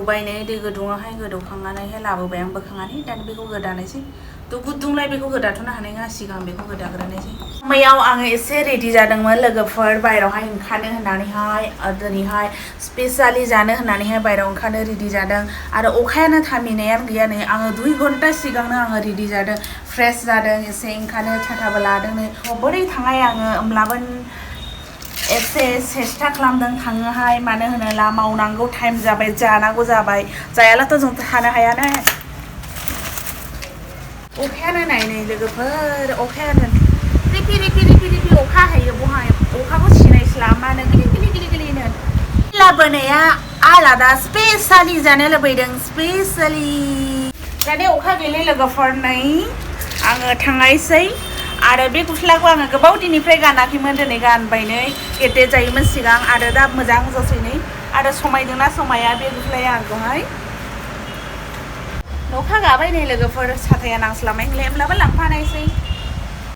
रुबायनै दै गुदुङावहाय गोदौखांनानैहाय लाबोबाय आं बोखांनानै दानि बेखौ गोदानोसै थ' गुदुंलाय बेखौ गोदाथ'नो हानाय नङा सिगां बेखौ गोदाग्रोनोसै मैयाव आङो एसे रेडि जादोंमोन लोगोफोर बायरावहाय ओंखारनो होननानैहाय दिनैहाय स्पेशालि जानो होननानैहाय बायराव ओंखारनो रेडि जादों आरो अखायानो थामिनायानो गैया नै आङो 2 घन्टा सिगांनो आङो रेडि जादों फ्रेश जादों एसे ओंखारनो छाताबो लादों नै बोरै थाङाय आङो होमब्लाबो एसे सेस्था खालामदों थाङोहाय मानो होनोब्ला मावनांगौ टाइम जाबाय जानांगौ जाबाय जायालाथ' जों थानो हायाना अखायानो नाय नै लोगोफोर अखायानो रिपि रिपि रिपि रिपि अखा हायो बहाय अखाखौ सिनायस्ला मानो गिलि गिलि गिलि गिलिनो लाबोनाया आलादा स्पेशालि जानो लुबैदों स्पेशालि जाने अखा गैलै लोगोफोर नै आङो थांनायसै आरो बे गस्लाखौ आङो गोबाव दिननिफ्राय गानाखैमोन दिनै गानबाय नै गेदेर जायोमोन सिगां आरो दा मोजां जासै नै आरो समायदोंना समाया बे गस्लाया आंखौहाय अखा गाबाय नै लोगोफोर साथाया नांस्लाबनाय नंला होमब्लाबो लांफानायसै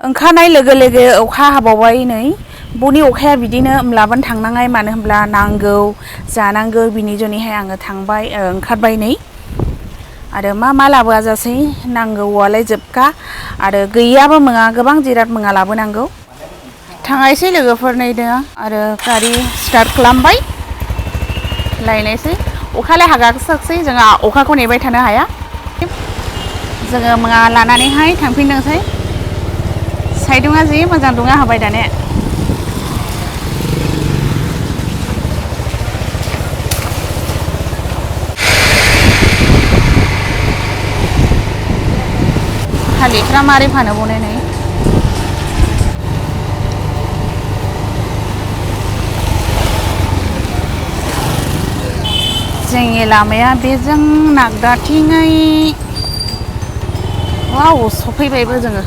ओंखारनाय लोगो लोगो अखा हाबावबाय नै बनि अखाया बिदिनो होमब्लाबो थांनाङाय मानो होनब्ला नांगौ जानांगौ बिनि जुनैहाय आङो थांबाय ओंखारबाय नै आरो मा लाबोआ जासै नांगौआलाय जोबका आरो गैयाबो मोङा गोबां जिराद मोङा लाबोनांगौ थांनायसै लोगोफोर नै दङ आरो गारि स्टार्ट खालामबाय लायनायसै अखालाय हागासै जोंहा अखाखौ नेबाय थानो हाया जोङो मोङा लानानैहाय थांफिननोसै साइदुङा जि मोजां दुङा होबाय दाने थालिरफ्रा मारै फानो बनायनाय जोंनि लामाया बेजों नागदाथिङै वाव सफैबायबो जोङो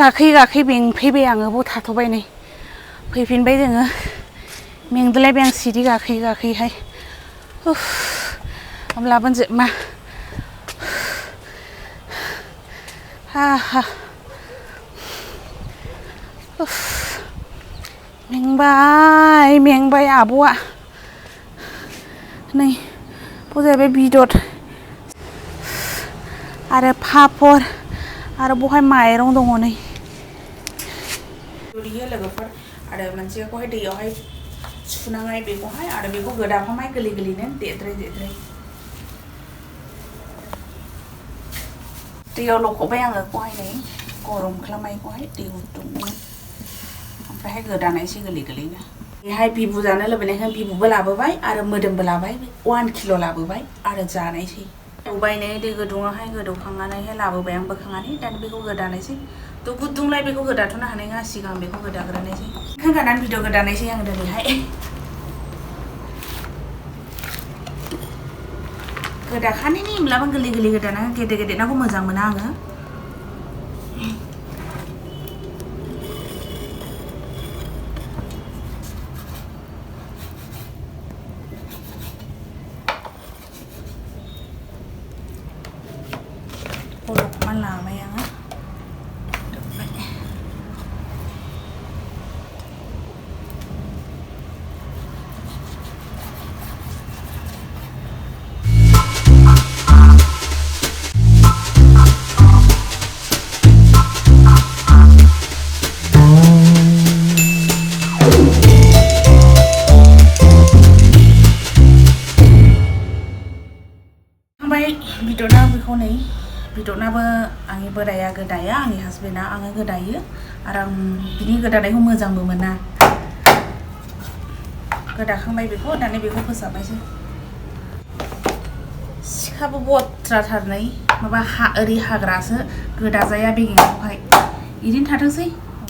गाखै मेंफैबाय आङो बाव थाथ'बाय नै फैफिनबाय जोङो मेंदोलायबाय आं सिरि गाखैहाय होमब्लाबो जोबमा मेंबाय आब'आ नै जाहैबाय बिदर आरो पापर आरो बहाय माइरं दङ नै लोगोफोर आरो मोनसेखौहाय दैयावहाय सुनाङाय बेखौहाय आरो बेखौ गोदाफामाय गोरलैनो देद्राय दैयाव लखबबाय आङो बेखौहाय नै गरम खालामनायखौहाय दै गुदुंनो ओमफ्रायहाय गोदानायसै गोरलैनो बेहाय बिबु जानो लुबैनायखाय बिबुबो लाबोबाय आरो मोदोमबो लाबाय 1 किल' लाबोबाय आरो जानायसै रुबायनै दै गुदुङावहाय गोदौखांनानैहाय लाबोबाय आं बोखांनानै दानि बेखौ गोदानोसै थ' गुदुंलाय बेखौ गोदाथ'नो हानाय नङा सिगां बेखौ गोदाग्रोनोसै गाननानै भिडिअ गोदानोसै आं दिनैहाय गोदाखानायनि होमब्लाबो गोरलै गोदाना गेदेरनाखौ मोजां मोना आङो खर'खौमा लाबाय आङो बिदना बेखौ नै बिदनाबो आंनि बोराया गोदाया आंनि हासबेन्डआ आङो गोदायो आरो आं बिनि गोदानायखौ मोजांबो मोना गोदाखांबाय बेखौ दानि बेखौ फोसाबनायसै सिखाबो बथ्राथार नै माबा ओरै हाग्रासो गोदाजाया बेगेंखौहाय बिदिनो थाथोंसै